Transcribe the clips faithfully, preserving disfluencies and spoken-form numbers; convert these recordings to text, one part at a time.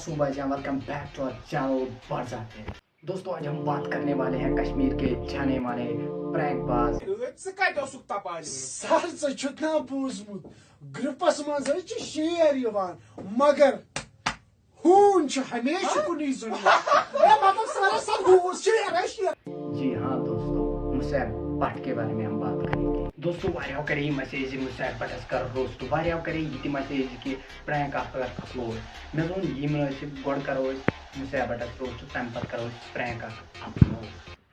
So भाई जान, welcome back to our channel बड़ जाते हैं। दोस्तों, आज हम बात करने वाले हैं कश्मीर के जाने माने प्रैंक बाज। ژٕ کتہِ اوسُکھ تپان؟ سر، ژٕ چھُکھ نا بوٗزمُت، گرُپس منٛز حظ چھِ شیر یِوان، مگر ہوٗن چھُ ہمیشہِ کُنُے زوٚنمُت۔ اے، مطلب، سر، سر، ہوٗن شیر، اے، شیر۔ جی ہاں دوستو، مصعب بٹ کے بارے میں ہم بات کریں گے۔ دوستو، واریاہو کرے یہِ مسیج زِ مصعب بٹس کر روسٹ، واریاہو کرے یہِ تہِ مسیج زِ کہِ پرینک اکھ کر اپلوڈ۔ مےٚ دوٚپ یہِ مُنٲسِب، گۄڈٕ کرو أسۍ مصعب بٹس روسٹ، تمہِ پتہٕ کرو أسۍ پرینک اکھ اپلوڈ۔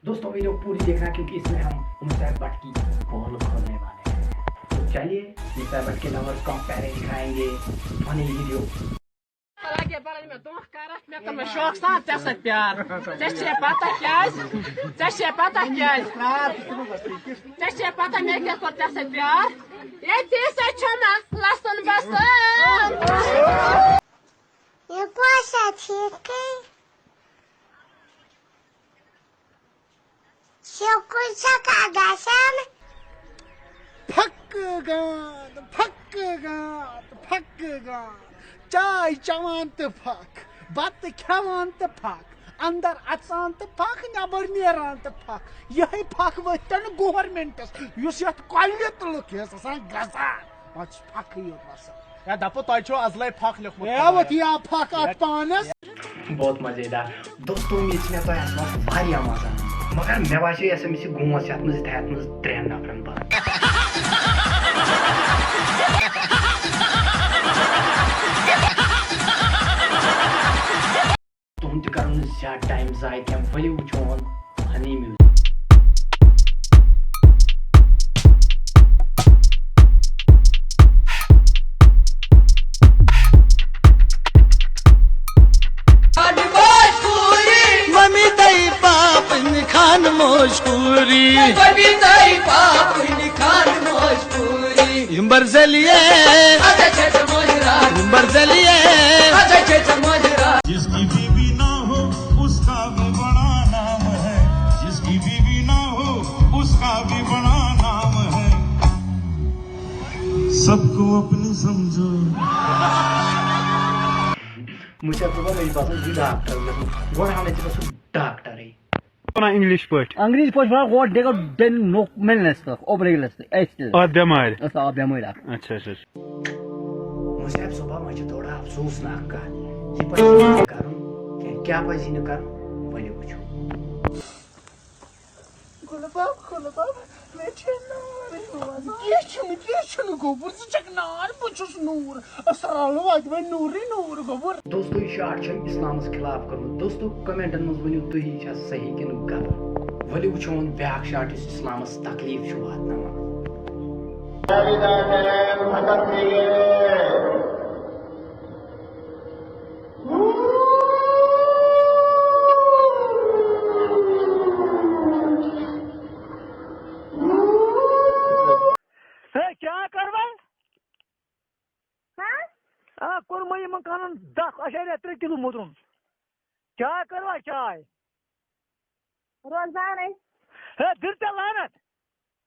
دوستو، ویڈیو پوری دیکھنا کیونکہ اس میں ہم مصعب بٹ کی پول کھولنے والے ہیں۔ تو چلیے، مصعب بٹ کے لورز کو ہم پہلے دکھائیں گے فنی ویڈیو۔ لگے بلن مےٚ دھوکہ کرکھ، مےٚ کوٚر مےٚ شوقہٕ سان ژےٚ سۭتۍ پیار۔ ژےٚ چھے پتہ کیٛازِ؟ ژےٚ چھے پتہ کیٛازِ؟ ژےٚ چھے پتہ مےٚ کیٛاہ کوٚر ژےٚ سۭتۍ پیار؟ ییٚتی سۭتۍ چھُ مےٚ لسُن بسُن۔ یہ پوشا ٹھیکٕے؟ شُکُر چھا گژھان؟ پھکہٕ گانٛد، پھکہٕ گانٛد، پھکہٕ گانٛد۔ چاے چٮ۪وان تہٕ پھکھ، بتہٕ کھٮ۪وان تہٕ پھکھ، اندر اژان تہٕ پھکھ، نٮ۪بر نیران تہٕ پھکھ۔ یِہے پھکھ ؤتھۍ تن گورمنٹس، یُس یتھ کۄلہِ تُلُکھ یہِ ٲس آسان گژھان۔ اتھ چھِ پھکھٕے یوت وسان۔ یا دپو تۄہہِ چھو ازلے پھکھ لیوٚکھمُت ہے، خۄدایَن۔ وۄتھ یا پھکھ اتھ پانس۔ بہت مزیدار۔ دوستو، امید چھِ مےٚ تۄہہِ اتھ منٛز واریاہ مزٕ آمُت۔ مگر مےٚ باسیو یۄس أمِس یہِ گونٛژھ چھِ اتھ منٛز، یہِ تھایہِ اتھ منٛز ترٛٮ۪ن نفرن بنٛد۔ تُہُنٛد تہِ کَرو نہٕ زیادٕ ٹایم ضایع کینٛہہ، ؤلِو وٕچھو ہن ہنی میوٗزک۔ ممی دئی پاپن خان موج پوری۔ ممی دئی پاپن خان موج پوری۔ یِم برزلیے۔ اچھا، اچھا، اچھا، موج رات۔ یِم برزلیے۔ اچھا، اچھا، اچھا، موج رات۔ جس کی بیوی نہ ہو، اس کا بھی بڑا نام ہے۔ جس کی بیوی نہ ہو، اس کا بھی بڑا نام ہے۔ سب کو اپنی سمجھو۔ مےٚ چھُ باسان، مےٚ چھُ باسان، یہِ ڈاکٹر گژھُن۔ گۄڈٕ ہاونے ژےٚ گژھُن ڈاکٹرٕے۔ وَنان انگلش پٲٹھۍ؟ انگریزی پٲٹھۍ وَنان، what they got been no man less of، overly less، اَسہِ تہِ۔ اَتھ بٮ۪مارِ۔ ٲس آ بٮ۪مٲرۍ اَکھ۔ اچھا، اچھا، اچھا۔ مُصعب صٲبہ، وۄنۍ چھِ تھوڑا افسوسناک کَتھ۔ یہِ پَزِ نہٕ کَرُن کینٛہہ۔ کیٛاہ پَزِ نہٕ کَرُن، ؤلِو وٕچھو۔ گُلہٕ باب، گُلہٕ باب، مےٚ چھِ نار یِوان۔ کینٛہہ چھُنہٕ، کینٛہہ چھُنہٕ، گوٚبُر، ژٕ چھَکھ نار، بہٕ چھُس نوٗر۔ اَسَلام واتہِ وۄنۍ نوٗرٕے نوٗر، گوٚبُر۔ دوستو، یہِ شاٹ چھُ أمۍ اِسلامَس خلاف کوٚرمُت۔ دوستو، کمنٹن منٛز ؤنِو تُہی، یہِ چھا صحیح کِنہٕ غلط؟ ؤلِو وٕچھو وۄنۍ بیٛاکھ شاٹ یُس اِسلامَس تکلیٖف چھُ واتناوان۔ ہے، کیٛاہ کَرٕ وۄنۍ؟ ہاں؟ آ، کوٚرمَے یِمَن کَنَن دَکھ، اَچھا، رٮ۪تھ ترٛےٚ کِلوٗ موٚدرُن۔ چاے کَروا چاے؟ روزدارے۔ ہے، دِل ژےٚ لعنت۔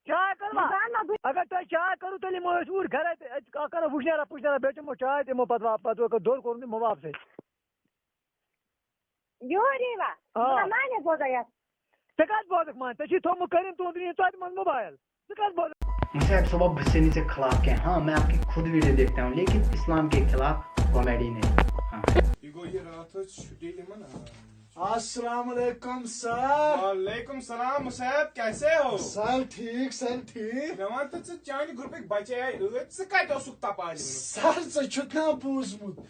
چاے کَروا؟ روزدار نہ بہٕ۔ اگر تۄہہِ چاے کٔرٕو، تیٚلہِ یِمو أسۍ اوٗرۍ گَرَے تہٕ اَتہِ کَرو وٕشنیرا پُشنیرا، بیٚیہِ چٮ۪مو چاے، تہِ یِمو پَتہٕ واپَس، پَتہٕ گوٚو دورٕ کوٚرمُت یِمو واپسٕے۔ یور یی وا؟ آ۔ نہ، مانہِ بوزا یَتھ۔ ژےٚ کَتھ بوزَکھ مان؟ ژےٚ چھُے تھوٚومُت کٔرِتھ تُہُنٛد یہِ توتہِ منٛز موبایِل۔ ژٕ کَتھ بوزَکھ؟ مُصعب صٲبہ، بہٕ چھُسے نہٕ ژےٚ خلاف کینٛہہ۔ ہاں، میں آپ کی خود ویڈیو دیکھتا ہوں، لیکن اسلام کے خلاف کامیڈی نہیں۔ ہاں۔ یہِ گوٚو یہِ راتھ حظ چھُٹی یِمَن، آ۔ السلام علیکم سر۔ وعلیکم سلام مُصعب، کیسے ہو؟ سر ٹھیک، سر ٹھیک۔ مےٚ وَن تہٕ ژٕ، چانہِ گرُپٕکۍ بَچے آے ٲدۍ، ژٕ کَتہِ اوسُکھ تَپان یِمَن؟ سر، ژےٚ چھُتھ نا بوٗزمُت؟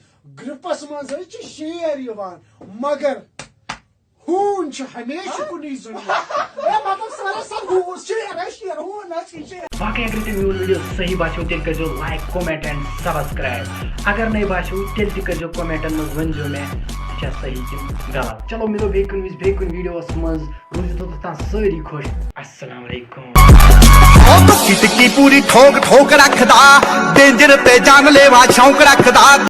گرُپَس منٛز حظ چھِ شیر یِوان، مگر ہوٗن چھُ ہمیشہِ کُنُے زوٚن۔ اے، مطلب، سر، سر، ہوٗن شیر، اے، شیر، ہوٗن، اے، شیر۔ باقٕے اگر تۄہہِ میون ویڈیو صحیح باسیو، تیٚلہِ کٔرۍزیو like، comment and subscribe۔ اگر نَے باسیو، تیٚلہِ تہِ کٔرۍزیو کمنٹن منٛز، ؤنۍزیو مےٚ، یہِ چھا صحیح کِنہٕ غلط۔ چلو، مِلو بیٚیہِ کُنہِ وِزِ، بیٚیہِ کُنہِ ویڈیوَس منٛز۔ روٗزِو توٚتَتھ تام سٲری خۄش۔ السلام علیکم۔ او تو کٹکی پوری ٹھوک ٹھوک رکھدا، ڈینجر تے جان لیوا شوق رکھدا۔